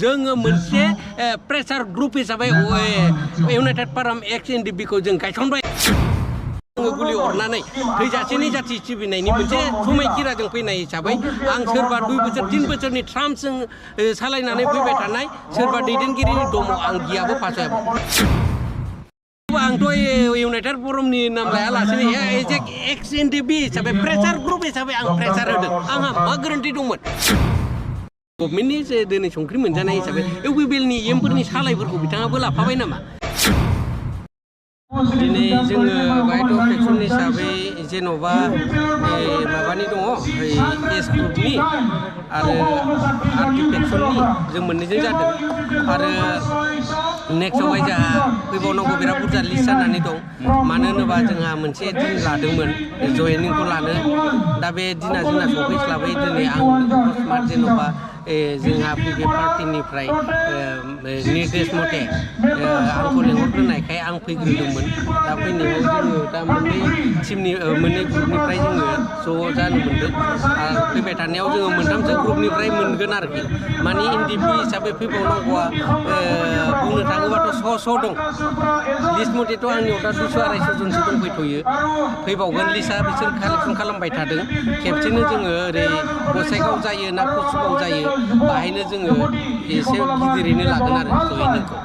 जोङो मोनसे pressure group हिसाबै इउनाइटेड फाराम एक्स एनडिपि खौ जों गायसनबाय गुलि अरनानै थैजासेनि जाथि सिबिनायनि मोनसे समायखिराजों फैनाय हिसाबै आं सोरबा 2 बोसोर 3 बोसोरनि ट्राम्पजों सालायनानै फैबाय थानाय सोरबा दैदेनगिरिनि दम आं गियाबो फासयाबो आंथ' इउनाइटेड फरमनि नाम लायालासेनो एक्स एनडिपि हिसाबै प्रेसार ग्रुप हिसाबै आं प्रेसार होदों आंहा मा गोरोन्थि दंमोन गभर्नमेन्टनि जे दिनै संख्रि मोनजानाय हिसाबै इउपिपिएलनि एमफोरनि सालायफोरखौ बिथाङाबो लाफाबाय नामा दिनै जोङो बायद' फेक्सन हिसाबै जेन'बा माबानि दङ एस ग्रुपनि आरो आरपि फेक्सननि जों मोननैजों जादों आरो नेक्स्टआवहाय जोंहा फैबावनांगौ बिराद बुरजा लिस्ट जानानै दं मानो होनोबा जोंहा मोनसे दिन लादोंमोन जयनिंखौ लानो दा बे दिना जोंना सफैस्लाबै दिनै आं अकस्मात जेन'बा जोंहा बे पार्टिनिफ्राय निर्देश मथे आंखौ लेंहरग्रोनायखाय आं फैग्रोदोंमोन दा फैनायाव जोङो दा मोननै ग्रुपनिफ्राय जोङो ज' जानो मोनदों आरो फैबाय थानायाव जोङो मोनथामसो ग्रुपनिफ्राय मोनगोन आरोखि माने एनडिपि हिसाबै फैबावनांगौआ बुंनो थाङोबाथ' स' दं लिस्ट मथेथ' आंनियाव दा 200-250 जनसो दंफैथ'यो फैबावगोन लिस्टआ बिसोर कालेक्सन खालामबाय थादों खेबसेनो जोङो ओरै गसाइगाव जायो ना कुसुगाव जायो बाहायनो जोङो एसे गिदिरैनो लागोन आरो जयनिंखौ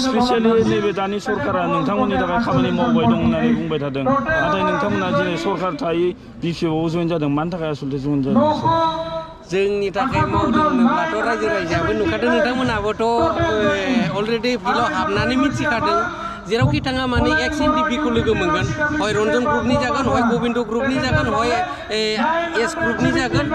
स्पेसियेलि नैबे दानि सरकारा नोंथांमोननि थाखाय खामानि मावबाय दं होननानै बुंबाय थादों नाथाय नोंथांमोना दिनै सरकार थायै बिपिएफआव जइन जादों मानि थाखाय आसलथे जइन जादों जोंनि थाखाय मावदों होनोब्लाथ' रायजो राजायाबो नुखादों नोंथांमोनाबोथ' अलरेडि फिल्डआव हाबनानै मिथिखादों जेरावखि थाङा माने एक्स एनडिपिखौ लोगो मोनगोन हय रन्जन ग्रुपनि जागोन हय गबिन्द ग्रुपनि जागोन हय एस ग्रुपनि जागोन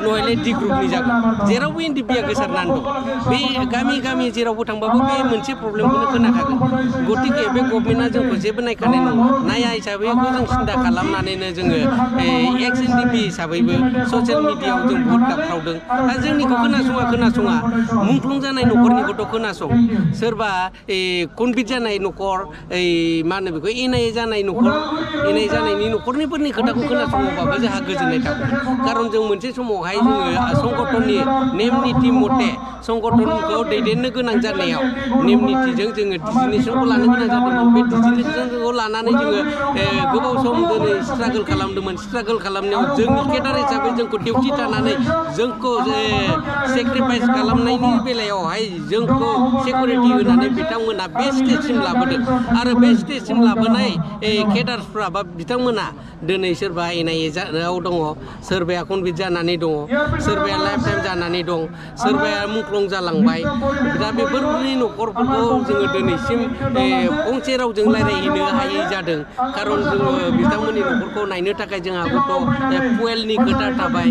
नहले डि ग्रुपनि जागोन जेरावबो एनडिपिया गोसारनानै दं बे गामि गामि जेरावबो थांबाबो बे मोनसे प्रब्लेमखौनो खोनाखागोन गतिके बे गभर्नमेन्टआ जोंखौ जेबो नायखानाय नङा नाया हिसाबै बेखौ जों सिन्था खालामनानैनो जोङो एक्स एनडिपि हिसाबैबो ससियेल मिडियायाव जों बहुद गाबख्रावदों आरो जोंनिखौ खोनासङा मुंख्लं जानाय न'खरनिखौथ' खोनासं सोरबा कनभिट जानाय न'खर मा होनो बेखौ इनाय जानाय न'खर इनाय जानायनि न'खरनिफोरनि खोथाखौ खोनासङोबाबो जोंहा गोजोननाय थागोन खारन जों मोनसे समावहाय जोङो संगठननि नेम निथि मथे संगठनखौ दैदेननो गोनां जानायाव नेम निथिजों जोङो डिजिनेसनखौ लानो गोनां जादोंमोन बे डिजिनेसनखौ लानानै जोङो गोबाव सम दिनै स्ट्रागोल खालामदोंमोन स्ट्रागोल खालामनायाव जोंनि केडार हिसाबै जोंखौ डिउटि थानानै जोंखौ सेक्रिफाइस खालामनायनि बेलायावहाय जोंखौ सिकिउरिटि होनानै बिथांमोना बे स्टेजसिम लाबोदों आरो बे स्टेजसिम लाबोनाय केडार्सफ्रा बा बिथांमोना दिनै सोरबा एनआइएआव दङ सोरबाया कनभिट जानानै दङ सोरबाया लाइफ टाइम जानानै दं सोरबाया मुंख्लं जालांबाय दा बेफोरनि न'खरफोरखौ जोङो दिनैसिम फंसे रावजों रायज्लायहैनो हायै जादों खारन जोङो बिथांमोननि न'खरखौ नायनो थाखाय जोंहा गथ' फुवेलनि खोथा थाबाय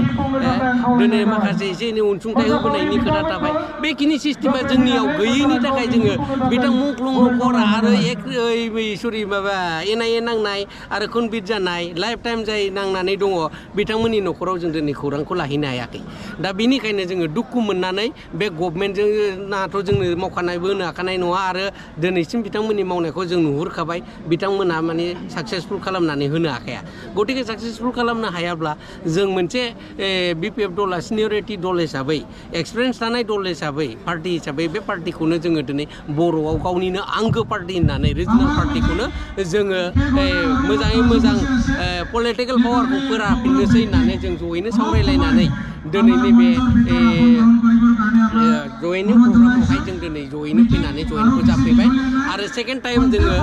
दिनै माखासे एसे एनै अनसुंथाइ होबोनायनि खोथा थाबाय बेखिनि सिस्टेमा जोंनियाव गैयैनि थाखाय जोङो बिथां मुंख्लं न'खर आरो माबा एनआइए नांनाय आरो कनभिट जानाय लाइफ टाइम जाय नांनानै दङ बिथांमोननि न'खराव जों दिनै खौरांखौ लाहैनो हायाखै दा बिनिखायनो जोङो दुखु मोननानै बे गभर्नमेन्टजों नाथ' जोंनो मावखानायबो होनो हाखानाय नङा आरो दिनैसिम बिथांमोननि मावनायखौ जों नुहुरखाबाय बिथांमोनहा माने साक्सेसफुल खालामनानै होनो हाखाया गतिके साक्सेसफुल खालामनो हायाब्ला जों मोनसे बिपिएफ दला सिनियरिटि दल हिसाबै एक्सपिरियेन्स थानाय दल हिसाबै पार्टि हिसाबै बे पार्टिखौनो जोङो दिनै बर'आव गावनिनो आंगो पार्टि होननानै रिजनेल पार्टिखौनो जोङो मोजाङै मोजां पलिटिकेल पावारखौ फोराफिननोसै होननानै जों जयैनो सावरायलायनानै दिनै नैबे जयनिं प्रग्रामावहाय जों दिनै जयैनो फैनानै जयनिंखौ जाफैबाय आरो सेकेन्ड टाइम जोङो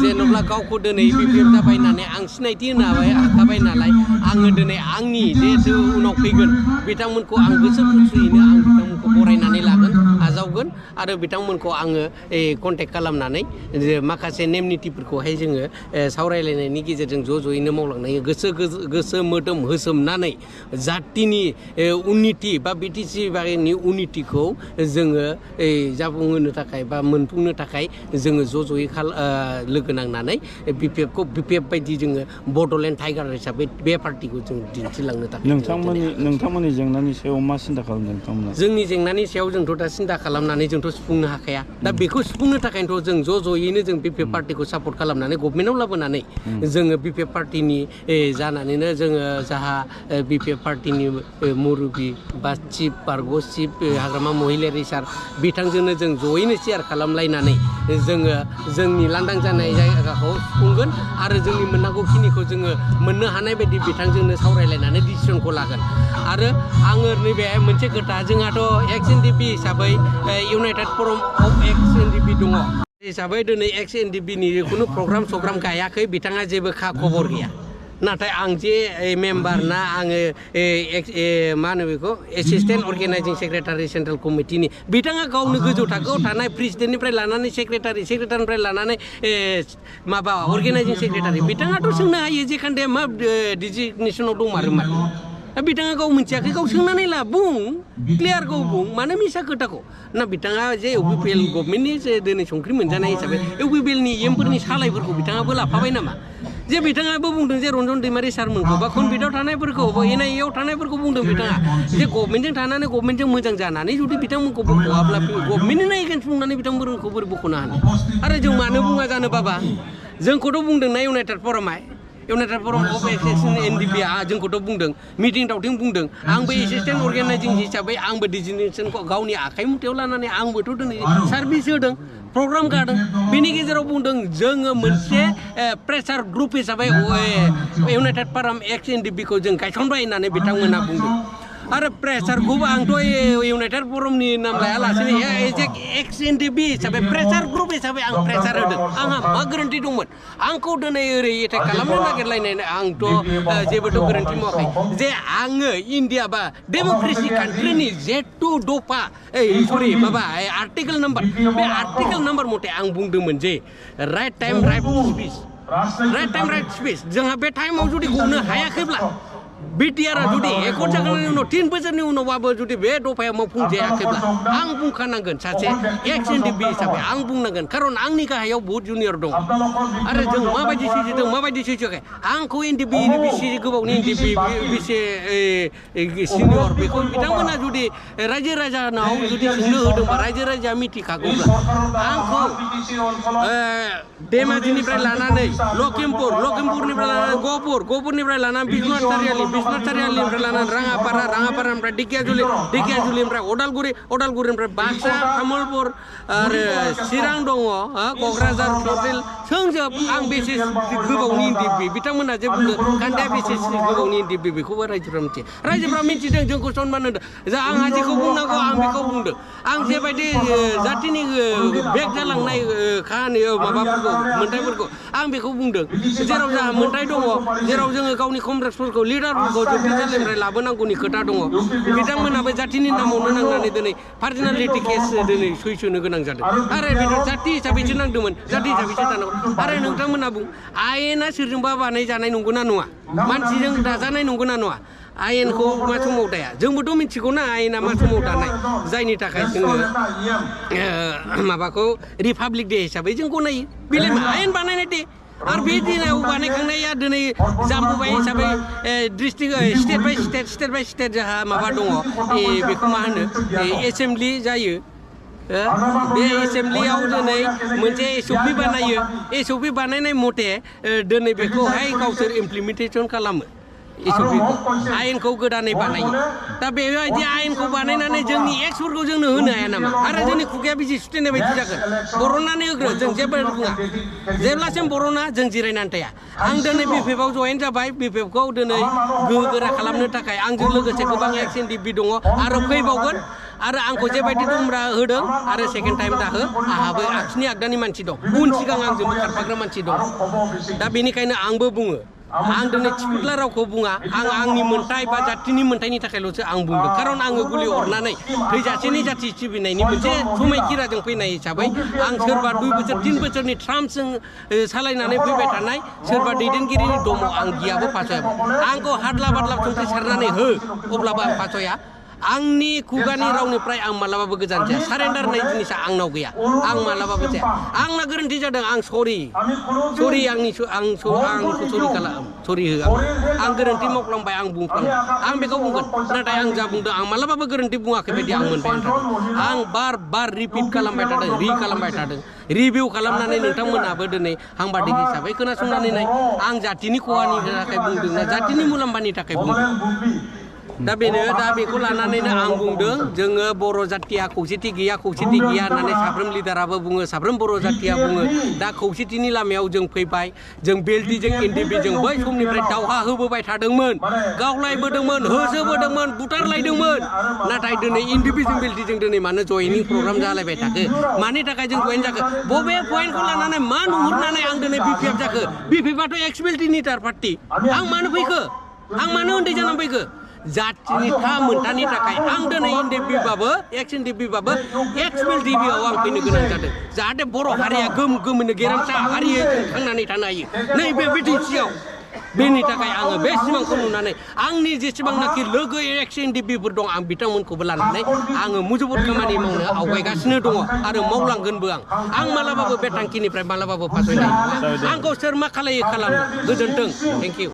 जेन'ब्ला गावखौ दिनै बिपिएफ जाबाय होननानै आं सिनायथि होनो हाखाबाय नालाय आङो दिनै आंनि जिहेथु उनाव फैगोन बिथांमोनखौ आं गोसो खुसियैनो आं बिथांमोनखौ बरायनानै लागोन आजावगोन आरो बिथांमोनखौ आङो कन्टेक्ट खालामनानै माखासे नेम निथिफोरखौहाय जोङो सावरायलायनायनि गेजेरजों ज'यैनो मावलांनाय गोसो मोदोम होसोमनानै जातिनि उन्नति बा बिटिसि बागैनि उन्नतिखौ जोङो जाफुंहोनो थाखाय बा मोनफुंनो थाखाय जोङो ज'यै लोगो नांनानै बिपिएफ बायदि जोङो बड'लेण्ड टाइगार हिसाबै बे पार्टिखौ जों दिन्थिलांनो थाखाय नोंथांमोननि जेंनानि सायाव मा सिन्था खालामदों नोंथांमोना? जोंनि जेंनानि सायाव जोंथ' दा सिन्था खालाम खालामनानै जोंथ' सुफुंनो हाखाया दा बेखौ सुफुंनो थाखायनोथ' जों ज'यैनो जों बिपिएफ पार्टिखौ सापर्ट खालामनानै गभर्नमेन्टआव लाबोनानै जोङो बिपिएफ पार्टिनि जानानैनो जोङो जाहा बिपिएफ पार्टिनि मुरबि बा चिफ बारग' चिफ हाग्रामा महिलारि सार बिथांजोंनो जों ज'यैनो शेयार खालामलायनानै जोङो जोंनि लांदां जानाय जायगाखौ सुफुंगोन आरो जोंनि मोननांगौखिनिखौ जोङो मोननो हानाय बायदि बिथांजोंनो सावरायलायनानै डिसिसनखौ लागोन आरो आङो नैबे मोनसे खोथा जोंहाथ' एक्स एनडिपि हिसाबै इउनाइटेड फराम अफ एक्स एनडिपि दङ हिसाबै दिनै एक्स एनडिपिनि खुनु प्रग्राम सग्राम गायाखै बिथाङा जेबो खबर गैया नाथाय आं जे मेम्बार ना आङो मा होनो बेखौ एसिस्टेन्ट अर्गेनाइजिं सेक्रेटारि सेन्ट्रेल कमिटिनि बिथाङा गावनो गोजौ थाखोआव थानाय प्रेसिडेन्टनिफ्राय लानानै सेक्रेटारिनिफ्राय लानानै माबा अर्गेनाइजिं सेक्रेटारि बिथाङाथ' सोंनो हायो जेखान्डे मा डिजिगनेसनाव दंमारोमोन बिथाङा गाव मिथियाखै गाव सोंनानै ला बुं क्लियार गाव बुं मानो मिसा खोथाखौ ना बिथाङा जे इउपिपिएल गभर्नमेन्टनि जे दिनै संख्रि मोनजानाय हिसाबै इउपिपिएलनि एमफोरनि सालायफोरखौ बिथाङाबो लाफाबाय नामा जे बिथाङाबो बुंदों जे रन्जन दैमारि सारमोनखौ बा कनभिटआव थानायफोरखौ बा एनआइएआव थानायफोरखौ बुंदों बिथाङा जे गभर्नमेन्टजों थानानै गभर्नमेन्टजों मोजां जानानै जुदि बिथांमोनखौ बख'वाब्ला गभर्नमेन्टनिनो एगेन्स्ट बुंनानै बिथांमोनखौ बोरै बख'नो हानो आरो जों मानो बुङा जानो बाबा जोंखौथ' बुंदों ना इउनाइटेड फरामा इउनाइटेड फराम अफ एक्सेसन एनडिपिआ जोंखौथ' बुंदों मिटिं दावथिं बुंदों आंबो एसिस्टेन्ट अर्गेनाइजिं हिसाबै आंबो डिजिगनेसनखौ गावनि आखाइ मुथायाव लानानै आंबोथ' दिनै सार्भिस होदों प्रग्राम गादों बेनि गेजेराव बुंदों जोङो मोनसे प्रेसार ग्रुप हिसाबै इउनाइटेड फराम एक्स एनडिपिखौ जों गायसनबाय होननानै बिथांमोना बुंदों आरो प्रेसार ग्रुप आंथ' इउनाइटेड फरमनि नाम लायालासेनो एक्स एनडिपि हिसाबै प्रेसार ग्रुप हिसाबै आं प्रेसार होदों आंहा मा गोरोन्थि दंमोन आंखौ दिनै ओरै एटेक खालामनो नागिरलायनाय आंथ' जेबोथ' गोरोन्थि मावाखै जे आङो इन्डिया बा डेम'क्रेसि कान्ट्रिनि जेटु दफा माबा आर्टिकेल नाम्बार बे आर्टिकेल नाम्बार मथे आं बुंदोंमोन जे राइट टाइम राइट स्पिच जोंहा बे टाइमाव जुदि गनो हायाखैब्ला बिटिआरआ जुदि एकर्ड जाखांनायनि उनाव 3 बोसोरनि उनावबाबो जुदि बे दफाया मावफुंजायाखैब्ला आं बुंखानांगोन सासे एक्स एनडिपि हिसाबै आं बुंनांगोन खारन आंनि गाहायाव बहुत जुनियर दं आरो जों माबायदि सैजोदों माबायदि सैजोआखै आंखौ एनडिपि बेसे गोबावनि एनडिपि बेसे सिनियर बेखौ बिथांमोना जुदि रायजो राजानाव जुदि सोंनो होदोंबा रायजो राजाया मिथिखागौब्ला आंखौ धेमाजिनिफ्राय लानानै लखिमपुरनिफ्राय लानानै गहपुरनिफ्राय लानानै बिश्वनाथ सारियालिनिफ्राय लानानै राङापारानिफ्राय दिखियाजुलिनिफ्राय अदालगुरिनिफ्राय बाक्सा तामुलपुर आरो चिरां दङ क'क्राझार चौरसिल सोंजोब आं बेसे गोबावनि एनडिपि बिथांमोना जे बुंदों खान्दाया बेसे गोबावनि एनडिपि बेखौबो रायजोफ्रा मिथिदों जोंखौ सनमान होदों जा आंहा जेखौ बुंनांगौ आं बेखौ बुंदों आं जेबायदि जातिनि बेक जालांनाय खाहानि माबाफोरखौ मोन्थाइफोरखौ आं बेखौ बुंदों जेराव जोंहा मोन्थाइ दङ जेराव जोङो गावनि कमरेड्सफोरखौ लिडारफोरखौ जुक्तिसालिनिफ्राय लाबोनांगौनि खोथा दङ बिथांमोनाबो जातिनि नामावनो नांनानै दिनै पार्सनेलिटि केस दिनै सैसोनो गोनां जादों आरो बेथ' जाति हिसाबैसो नांदोंमोन जाति हिसाबैसो जानांगौ आरो नोंथांमोना बुं आयेना सोरजोंबा बानायजानाय नंगौना नङा मानसिजों दाजानाय नंगौना नङा आयेनखौ मा समाव दाया जोंबोथ' मिथिगौना आयेना मा समाव दानाय जायनि थाखाय जोङो माबाखौ रिपाब्लिक डे हिसाबै जों गनायो बेलाय आयेन बानायनाय दे आरो बे दिनाव बानायखांनाया दिनै जाम्बुबाय हिसाबै स्टेट बाय स्टेट जोंहा माबा दङ बेखौ मा होनो एसेमब्लि जायो बे एसेमब्लियाव दिनै मोनसे एसअपि बानायो एसअपि बानायनाय मथे दिनै बेखौहाय गावसोर इमप्लिमेन्टेसन खालामो एसअपिखौ आयेनखौ गोदानै बानायो दा बेबायदि आयेनखौ बानायनानै जोंनि एक्सफोरखौ जोंनो होनो हाया नामा आरो जोंनि खुगाया बिजि सुथेनाय बायदि जागोन बर'नानै होग्रो जों जेबो बुङा जेब्लासिम बर'ना जों जिरायनानै थाया आं दिनै बिपिएफआव जयेन जाबाय बिपिएफखौ दिनै गोहो गोरा खालामनो थाखाय आंजों लोगोसे गोबां एक्स एनडिपि दङ आरो फैबावगोन आरो आंखौ जेबायदि दुमब्रा होदों आरो सेकेन्ड टाइम दाहो आंहाबो आखिनि आगदानि मानसि दं उन सिगां आंजोंबो खारफाग्रा मानसि दं दा बेनिखायनो आंबो बुङो आं दिनै थिफुदला रावखौ बुङा आं आंनि मोन्थाइ बा जातिनि मोन्थाइनि थाखायल'सो आं बुंदों खारन आङो गुलि अरनानै थैजासेनि जाथि सिबिनायनि मोनसे समायखिराजों फैनाय हिसाबै आं सोरबा 2 बोसोर 3 बोसोरनि ट्राम्पजों सालायनानै फैबाय थानाय सोरबा दैदेनगिरिनि दमाव आं गियाबो फासयाबो आंखौ हादला बादला संख्रि सारनानै हो अब्लाबो आं फासया आंनि खुगानि रावनिफ्राय आं मालाबाबो गोजान जाया सारेन्डार होननाय जिनिसा आंनाव गैया आं मालाबाबो जाया आंना गोरोन्थि जादों आं सरि सरि होआ आं गोरोन्थि मावफ्लांबाय आं बुंफ्लांबाय आं बेखौ बुंगोन नाथाय आं जा बुंदों आं मालाबाबो गोरोन्थि बुङाखै बायदि आं मोनबाय थादों आं बार रिपिट खालामबाय थादों रिभिउ खालामनानै नोंथांमोनाबो दिनै हांबादिक हिसाबै खोनासंनानै नाय आं जातिनि खहानि थाखाय बुंदों ना जातिनि मुलाम्फानि थाखाय बुंदों दा बेखौ लानानैनो आं बुंदों जोङो बर' जातिया खौसेथि गैया होननानै साफ्रोम लिडाराबो बुङो साफ्रोम बर' जातिया बुङो दा खौसेथिनि लामायाव जों फैबाय जों बेल्टिजों एनडिपिजों बै समनिफ्राय दावहा होबोबाय थादोंमोन गावलायबोदोंमोन होसोबोदोंमोन बुथारलायदोंमन नाथाय दिनै एनडिपिजों बेल्टिजों दिनै मानो जयनिं प्रग्राम जालायबाय थाखो मानि थाखाय जों जयेन जाखो बबे पइन्टखौ लानानै मा नुहुरनानै आं दिनै बिपिएफ जाखो बिपिएफआथ' एक्स बेल्टिनि थार पार्टि आं मानो फैखो आं मानो उन्दै जानानै फैखो जातिनि मोनथानि थाखाय आं दिनै एनडिपिबाबो एक्स एनडिपिबाबो एक्स बेल्टिबिआव आं फैनो गोनां जादों जाहाथे बर' हारिया गोमोनो गेरेमसा हारियै थांनानै थानो हायो नैबे बिटिसिआव बेनि थाखाय आङो बे सिमांखौ नुनानै आंनि जेसेबांनाखि लोगो एक्स एनडिपिफोर दं आं बिथांमोनखौबो लानानै आङो मुजुबुद खामानि मावनो आवगायगासिनो दङ आरो मावलांगोनबो आं मालाबाबो बे थांखिनिफ्राय मालाबाबो फासयनाय नङा आंखौ सोर मा खालायो खालामो गोजोन्थों थेंक इउ